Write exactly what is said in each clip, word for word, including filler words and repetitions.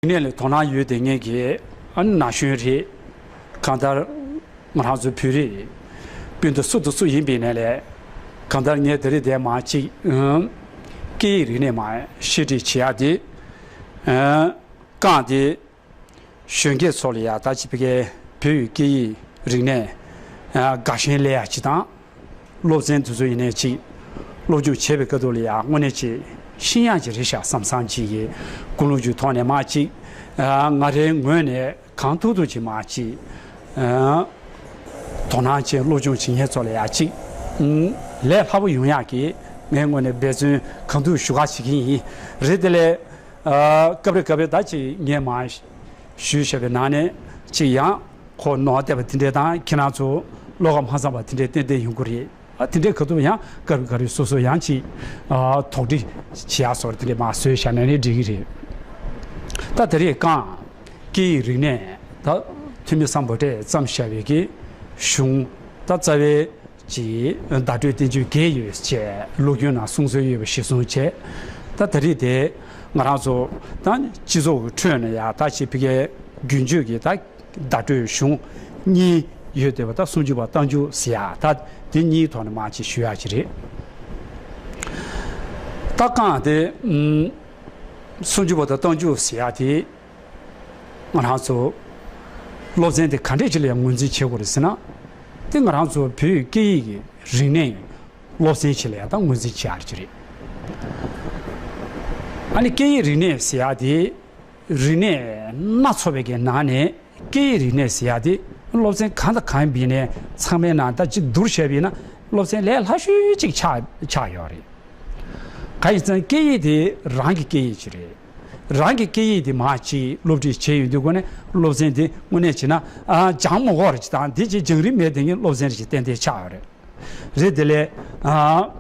རིག་གནས་ལ་དོ་སྣང་ཡོད་དེ་ངེད་ཀྱི་ཨ་ནི་ན་གཞོན་རེད། གང་ལྟར་ང་རང་ཚོ་བོད་རིགས་སྤུན་ཟླ་སུ་དང་སུ་ཡིན་པའི་ནས་ལས་གང་ལྟར་ངས་དེ་རིང་འདིར་མར་ཅིག་ཨང་སྐད་ཡིག་རིག་གནས་མར་བཤད་ཁྲིད་བྱེད་ཡག་དེ་ཨང་རྐང་དེ་གཞོན་སྐྱེས་ཚོ་ལ་ཡ་ད་ཅིག་ཕ་གིའི་བོད་ཡིག་སྐད་ཡིག་རིག་གནས་ཨང་དགའ་ཞེན་སླེབས་ཡག་ཅིག་དང་། སློབ་ཚན་དེ་ཚོ་ཡིན་ནའི་ཅིག་སློབ་སྦྱོང་བྱེད་པའི་སྐབས་དུ་ལ་ཡང་དངོས་གནས་ཅིག་ཤེས་ཡག་ཅིག་རེད་ཤག་བསམ་བསམ་ཅིག་གི་ཀུན་སློང་ཅིག་ཐོག་ནས་མར་ཅིག་ང་རའི་ངོས་ནས་གང་ཐུབ་ཐུབ་ཅིག་མར་ཅིག་དོ་སྣང་ཅིག་སློབ་སྦྱོང་བྱེད་མཁན་ཚོ་ལ་ཡང་ཅིག་ལས་སླ་པོ་ཡོང་ཡག་གི་ངའི་ངོས་ནས་འབད་བརྩོན་གང་ཐུབ་ཞུ་ག་བྱེད་ཀྱི་ཡིན། རེད་དེ་ལས་སྐབས་རེ་སྐབས་རེ་ད་ཅིག་ངས་མར་ཞུས་བཞག་པའི་ནང་ནས་ཅིག་ཡང་ཁོ་ནོར་བསྡད་པ་དེ་འདྲས་དང་ཁྱེད་རང་ཚོ་བློ་ཁ་མ་ཚང་བ་དེ་འདྲས་ཏན་ཏན་ཡོང་གི་རེད། ཨ་དེ་འདྲས་ག་ཐུབ་ཡང་སྐབས་རེ་སྐབས་རེ་སོ་སོ་ཡང་ཅིག་ཨ་དོགས་འདྲི་བྱེད་ཡག་སོགས་དེ་འདྲས་མར་བཟོས་བཞག་ན་ནི་འགྲིག་གི་རེད། ད་དེ་རིང་རྐང་སྐད་ཡིག་རིག་གནས་ད་ཐོན་མི་སམ་བྷོ་ཊས་བརྩམས་བཞག་པའི་གི་གཞུང་ད་རྩ་བའི་ཅིག་བརྡ་སྤྲོད་བསྟན་བཅོས་བརྒྱད་ཡོད་ཅེས་ལོ་རྒྱུས་ནང་གསུངས་སྲོལ་ཡོད་པ་གཞིར་བཟུང་བྱས། ད་ད་རེས་དེ་ང་རང་ཚོ་ད་སྤྱི་ཚོགས་ཀྱི་ཁྲོད་ནས་ཡང་ད་ཅིག་ཕ་གིའི་རྒྱུན་སྤྱོད་ཀྱི་ད་བརྡ་སྤྲོད་གཞུང་གཉིས་ཡོད་བསྡད་པ་ད་སུམ་ཅུ་པ་རྟགས་འཇུག་ཟེར་ཡག་ད་དེ་གཉིས་ཐོག་ནས་མར་ཅིག་ཞུ་ཡག་ཅིག་རེད། ད་རྐང་དེ་ཨུམ་སུམ་ཅུ་པ་ད་རྟགས་འཇུག་ཟེར་ཡག་དེ། ང་རང་ཚོ་སློབ་ཚན་དེ་ག་འདྲས་ཅིག་ལ་ཡང་ངོས་འཛིན་བྱེད་དགོས་རེད་ཟེར་ན། དེ་ང་རང་ཚོ་བོད་ཡིག་སྐད་ཡིག་གི་རིག་གནས་སློབ་ཚན་ཞིག་ལ་ཡང་ད་ངོས་འཛིན་བྱེད་ཡག་ཅིག་རེད། ཨ་ནི་སྐད་ཡིག་རིག་གནས་ཟེར་ཡག་དེ་རིག་གནས་སྣ་ཚོགས་པའི་གི་ནང་ནས་སྐད་ཡིག་རིག་གནས་ཟེར་ཡག་དེ་སློབ་ཚན་གང་དང་གང་ཡིན་པའི་ནས་ཚང་མའི་ནང་ད་ཅིག་བསྡུར་བྱས་པ་ཡིན་ན་སློབ་ཚན་ལས་སླ་ཤོས་ཅིག་ཆགས་ཆགས་ཡོད་རེད། གང་ཡིན་ཟེར་ན་སྐད་ཡིག་དེ་རང་གི་སྐད་ཡིག་ཅིག་རེད། རང་གི་སྐད་ཡིག་དེ་མར་ཅིག་སློབ་ཁྲིད་བྱས་ཡོང་དུས་སྒོ་ནས་སློབ་ཚན་དེ་དངོས་གནས་བྱས་ན་ཨ་སྦྱང་མི་དགོས་རེད་ཅིག་དང་དེ་ཅིག་སྦྱང་རིན་མེད་དེ་ངས་སློབ་ཚན་རེ་ཞིག་ཏན་ཏན་ཆགས་ཡོད་རེད། རེད་དེ་ལས་ཨ་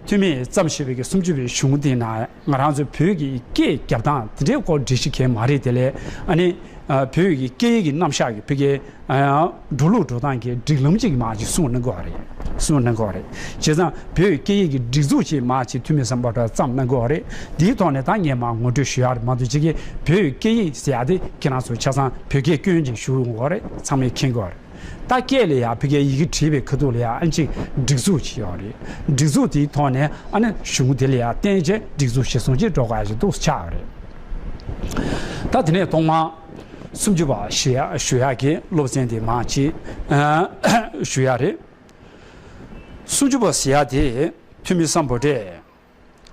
ཐོན་མིས་བརྩམས་བཞག་པའི་གི་སུམ་ཅུ་པའི་གཞུང་དེ་ན་ང་རང་ཚོའི་བོད་ཀྱི་སྐད་རྒྱབ་སྟངས་དེ་འདྲའི་སྐོར་འགྲེལ་བཤད་གང་ཡང་མ་རེད་དེ་ལས་ཨ་ནི་ཨ་བོད་ཀྱི་སྐད་ཡིག་གི་རྣམ་གཞག་གི་ཕ་གིའི་ཨ་འགྲོ་ལུགས་འགྲོ་སྟངས་ཀྱི་སྒྲིག་ལམ་ཅིག་མར་ཅིག་གསུངས་གནང་གི་ཡོད་རེད། གསུངས་གནང་གི་ཡོད་རེད། བྱས་ཙང་བོད་ཀྱི་སྐད་ཡིག་གི་སྒྲིག་འཛུགས་ཅིག་མར་ཅིག་ཐོན་མི་སམ་བྷོ་ཊས་བརྩམས་གནང་གི་ཡོད་རེད། དེའི་ཐོག་ནས་ད་ངས་མར་ངོ་སྤྲོད་ཞུ་ཡག་རེད་མ་གཏོགས་ཅིག་གིས་བོད་ཀྱི་སྐད་ཡིག་ཟེར་ཡག་དེ་ཁྱེད་རང་ཚོ་ཆ་ཚང་བོད་སྐད་སྐྱོན་ཅིག་ཞུ་གི་ཡོད་རེད། ཚང་མས་མཁྱེན་གི་ཡོད་རེད། ད་སྐད་ལ་ཡང་ཕ་གིའི་ཡི་གེ་བྲིས་པའི་ཁ་ཐུག་ལ་ཡང་ཨ་ནི་ཅིག་སྒྲིག་འཛུགས་ཅིག་ཡོད་རེད། སྒྲིག་འཛུགས་དེའི་ཐོག་ནས་ཨ་ནི་གཞུང་དེ་ལ་ཡང་བརྟེན་བྱས་སྒྲིག་འཛུགས་གཞིར་བཟུང་ཅིག་འགྲོ་དགོས་ཡག་ཅིག་འདུག་ཆགས་ཡོད་རེད། ད་དེ་ནས་ཐོག་མར་སུམ་ཅུ་པ་ཞུ་ཡག་ཞུ་ཡག་གི་སློབ་ཚན་དེ་མར་ཅིག་ཨ་ཞུ་ཡག་རེད། སུམ་ཅུ་པ་ཟེར་ཡག་དེ་ཐོན་མི་སམ་བྷོ་ཊས་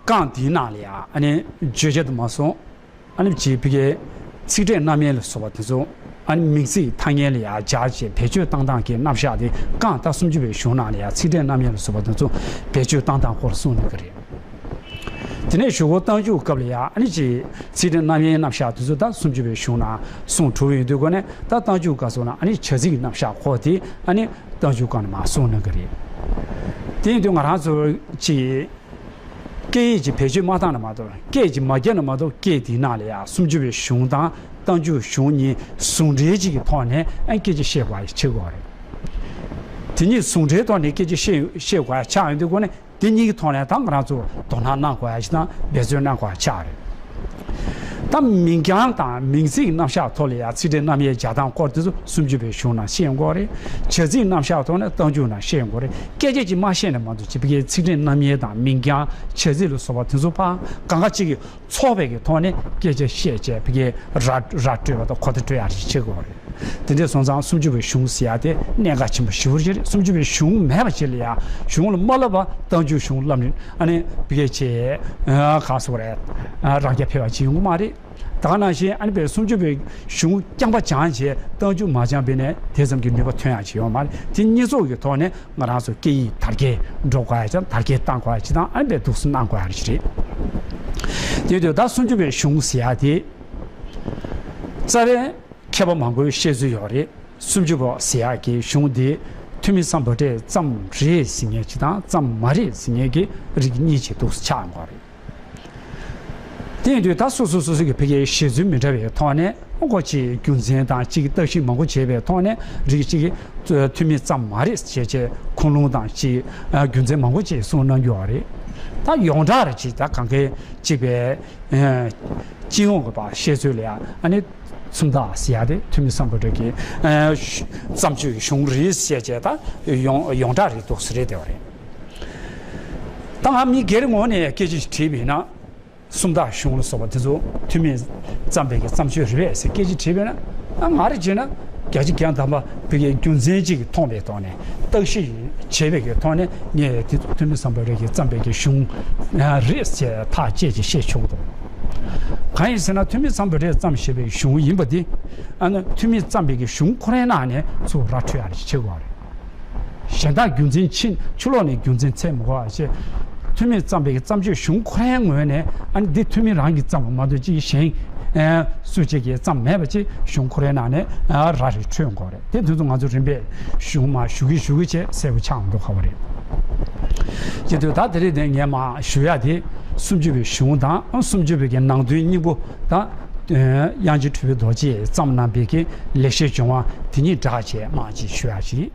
རྐང་འདིའི་ནང་ལ་ཡང་ཨ་ནི་བརྗོད་བྱ་དུ་མ་སོང་། ཨ་ནི་ཅིག་ཕ་གིའི་ཚིག་ཕྲད་རྣམ་དབྱེ་ལ་སོགས་པ་དེ་ཚོ་ཨ་ནི་མིང་ཚིག་ཐ་སྙད་ལ་ཡང་སྦྱར་བྱས་བེད་སྤྱོད་བཏང་སྟངས་ཀྱི་རྣམ་གཞག་དེ་རྐང་ད་སུམ་ཅུ་པའི་གཞུང་ནང་ལ་ཡང་ཚིག་ཕྲད་རྣམ་དབྱེ་ལ་སོགས་པ་དེ་ཚོ་བེད་སྤྱོད་བཏང་སྟངས་སྐོར་གསུངས་གནང་གི་རེད། དེ་ནས་གཞུག་གུ་རྟགས་འཇུག་སྐབས་ལ་ཡང་ཨ་ནི་ཅིག་ཚིག་ཕྲད་རྣམ་དབྱེའི་རྣམ་གཞག་དེ་ཚོ་ད་སུམ་ཅུ་པའི་གཞུང་ནང་གསུངས་གྲུབ་ཡོང་དུས་སྒོ་ནས་ད་རྟགས་འཇུག་སྐབས་སུ་ན་ཨ་ནི་བྱ་ཚིག་རྣམ་གཞག་ཁོ་དེ་ཨ་ནི་རྟགས་འཇུག་སྐབས་ནས་མར་གསུངས་གནང་གི་རེད། དེ་ཡིན་དུས་ང་རང་ཚོ་ཅིག་སྐད་ཡིག་ཅིག་བེད་སྤྱོད་མ་བཏང་ན་མ་གཏོགས་སྐད་ཅིག་མ་བརྒྱབ་ན་མ་གཏོགས་སྐད་དེའི་ནང་ལ་ཡང་སུམ་ཅུ་པའི་གཞུང་དང་རྟགས་འཇུག་གཞུང་གཉིས་ཟུང་འབྲེལ་ཅིག་གི་ཐོག་ནས་ཨ་སྐད་ཆ་བཤད་དགོས་ཡ་ཆགས་ཀྱི་ཡོད་རེད། དེ་གཉིས་ཟུང་འབྲེལ་ཐོག་ནས་སྐད་ཆ་བཤད་བཤད་དགོས་ཡ་ཆགས་ཡོང་དུས་སྒོ་ནས་དེ་གཉིས་ཀྱི་ཐོག་ནས་ད་ང་རང་ཚོ་དོ་སྣང་གནང་དགོས་ཡ་ཞིག་དང་འབད་བརྩོན་གནང་དགོས་ཡ་ཆགས་རེད། ད་མིང་རྐྱང་དང་མིང་ཚིག་རྣམ་གཞག་ཐོག་ལ་ཡང་ཚིག་ཕྲད་རྣམ་དབྱེ་སྦྱར་སྟངས་སྐོར་དེ་ཚོ་སུམ་ཅུ་པའི་གཞུང་ནང་ཤེས་དགོས་རེད། བྱ་ཚིག་རྣམ་གཞག་ཐོག་ནས་རྟགས་འཇུག་ནང་ཤེས་དགོས་རེད། སྐད་ཆ་ཅིག་མ་བཤད་ན་མ་གཏོགས་ཅིག་ཕ་གིའི་ཚིག་ཕྲད་རྣམ་དབྱེ་དང་མིང་རྐྱང་བྱ་ཚིག་ལ་སོགས་པ་དེ་ཚོ་ཕར་གང་ག་ཅིག་གི་ཚོགས་པའི་གི་ཐོག་ནས་སྐད་ཆ་བཤད་བྱས་ཕ་གིའི་ར་ར་སྤྲོད་པ་དང་གོ་བརྡ་སྤྲོད་ཡག་ཅིག་བྱེད་དགོས་རེད། དེ་འདྲས་སོང་ཙང་སུམ་ཅུ་པའི་གཞུང་ཟེར་ཡག་དེ་གནད་འགག་ཆེན་པོ་ཞེ་པོ་ཅིག་རེད། སུམ་ཅུ་པའི་གཞུང་མེད་པ་ཅིག་ལ་ཡང་གཞུང་ལ་མ་བསླབ་པར་རྟགས་འཇུག་གཞུང་བསླབ་ནས་ཨ་ནི་ཕ་གིའི་ཆེད་གང་སོགས་རེད་རང་རྐྱ་འཕེར་བ་ཅིག་ཡོང་གི་མ་རེད། ད་ག་ནང་བཞིན་ཨ་ནི་པའི་སུམ་ཅུ་པའི་གཞུང་རྐྱང་པ་སྦྱངས་བྱས་རྟགས་འཇུག་མ་སྦྱངས་པས་ནས་དེ་ཙམ་གྱི་ནུས་པ་ཐོན་ཡག་ཅིག་ཡོད་མ་རེད། དེ་གཉིས་ཚོགས་ཀྱི་ཐོག་ནས་ང་རང་ཚོ་སྐད་ཡིག་དར་རྒྱས་འགྲོ་དགོས་ཡག་ཅིག་དང་དར་རྒྱས་གཏང་དགོས་ཡག་ཅིག་དང་ཨ་ནི་པའི་འདུག་སེ་གནང་དགོས་ཡག་ཅིག་རེད། དེ་དུས་ད་སུམ་ཅུ་པའི་གཞུང་ཟེར་ཡག་དེ་རྩ་བའི་མཁས་པ་མང་པོའི་བཤད་ཚུལ་ཡོད་རེད། སུམ་ཅུ་པ་ཟེར་ཡག་གི་གཞུང་དེ་ཐོན་མི་སམ་བྷོ་ཊས་བརྩམས་རེད་ཟེར་མཁན་ཅིག་དང་བརྩམས་མ་རེད་ཟེར་མཁན་གྱི་རིགས་གཉིས་ཅིག་འདུག་སེ་ཆགས་ཡོང་གི་རེད། དེ་ཡིན་དུས་ད་སོ་སོ་སོ་སོ་གི་ཕ་གིའི་བཤད་ཚུལ་མི་འདྲ་བའི་ཐོག་ནས་ཨོ་ཁོ་ཅིག་རྒྱུ་མཚན་དང་ཅིག་བརྟག་ཞིབ་མང་པོ་བྱས་པའི་ཐོག་ནས་རིགས་གཅིག་གིས་ཐོན་མི་བརྩམས་མ་རེད་ཅེས་བྱས་ཁུངས་ལུང་དང་ཅིག་རྒྱུ་མཚན་མང་པོ་ཅིག་གསུངས་གནང་རྒྱུ་ཡོད་རེད། ད་ཡོངས་གྲགས་རེ་ཅིག་ད་གང་གའི་གཅིག་པའི་ཨ་སྤྱི་ཡོངས་ཀྱི་བ་བཤད་ཚུལ་ལ་ཡ་ཨ་ནི་སུམ་རྟགས་ཟེར་ཡ་དེ་ཐུ་མི་སམ་བྷོ་ཊ་གི་ཨ་བརྩམས་ཆོས་ཀྱི་གཞུང་རེད་ཟེར་བྱས་ད་ཡོངས་ཡོངས་གྲགས་རེད་འདུག་ཟེར་རེད་དེ་བ་རེད། ད་ང་མི་སྒེར་ངོས་ནས་སྐད་ཆ་ཞིག་དྲིས་པ་ཡིན་ན། སུམ་རྟགས་གཞུང་ལ་སོགས་པ་དེ་ཚོ་ཐུ་མིས་བརྩམས་པའི་གི་བརྩམས་ཆོས་རེད་པས་ཟེར་སྐད་ཆ་དྲིས་པས་ན། ཨ་ང་རེ་བྱས་ན་བརྒྱ་ཆ་བརྒྱ་དམ་པ་བོད་ཀྱི་རྒྱུ་མཚན་གཅིག་གིས་མཐོང་པའི་ཐོག་ནས་བརྟག་ཞིབ་བྱས་པའི་གི་ཐོག་ནས་ངས་དེ་ཚོ་ཐུ་མི་སམ་བྷོ་ཊ་གིས་བརྩམས་པའི་གི་གཞུང་རེད་ཟེར་ཐག་བཅད་ཅིག་བཤད་ཆོག་གི་འདུག་གང་ཡིན་ཟེར་ན་ཐུ་མི་སམ་བྷོ་ཊས་བརྩམས་བཞག་པའི་གཞུང་ཡིན་པ་དེ་ཨ་ནི་ཐུ་མིས་བརྩམས་པའི་གི་གཞུང་ཁོ་རའི་ནང་ནས་ཚུར་ར་འཕྲོད་ཡ་རེ་བྱེད་དགོས་རེད། གཞན་དག་རྒྱུ་མཚན་ཕྱི་ཕྱི་ལོགས་ནས་རྒྱུ་མཚན་འཚོལ་མི་དགོས་པ་བྱས། ཐུ་མིས་བརྩམས་པའི་བརྩམས་ཆོས་གཞུང་ཁོ་རའི་ངོས་ནས་ཨ་ནི་འདི་ཐུ་མི་རང་གིས་བརྩམས་པ་མ་གཏོགས་ཅིག་གཞན་ཨ་སུ་གཅིག་གིས་བརྩམས་མེད་པ་ཅིག་གཞུང་ཁོ་རའི་ནང་ནས་ཨ་ར་རེ་འཕྲོད་དགོས་རེད། དེ་དུས་ཚོད་ང་ཚོ་རིམ་པས་གཞུང་མ་ཞུ་གི་ཞུ་གི་བྱས་གསལ་པོ་ཆགས་མི་འདུག་ག་བ་རེད། ཅེས་དུས་ད་དེ་རིང་དེ་ངས་མ་ཞུ་ཡ་དེ་སུམ་ཅུ་པའི་གཞུང་དང་སུམ་ཅུ་པའི་གི་ནང་དོན་སྙིང་པོ་དང་དབྱངས་ཅན་གྲུབ་པའི་རྡོ་རྗེས་བརྩམས་གནང་པའི་གི་ལེགས་བཤད་ལྗོན་དབང་དེ་གཉིས་སྦྲགས་བྱས་མ་ཅིག་ཞུ་ཡ་ཞིག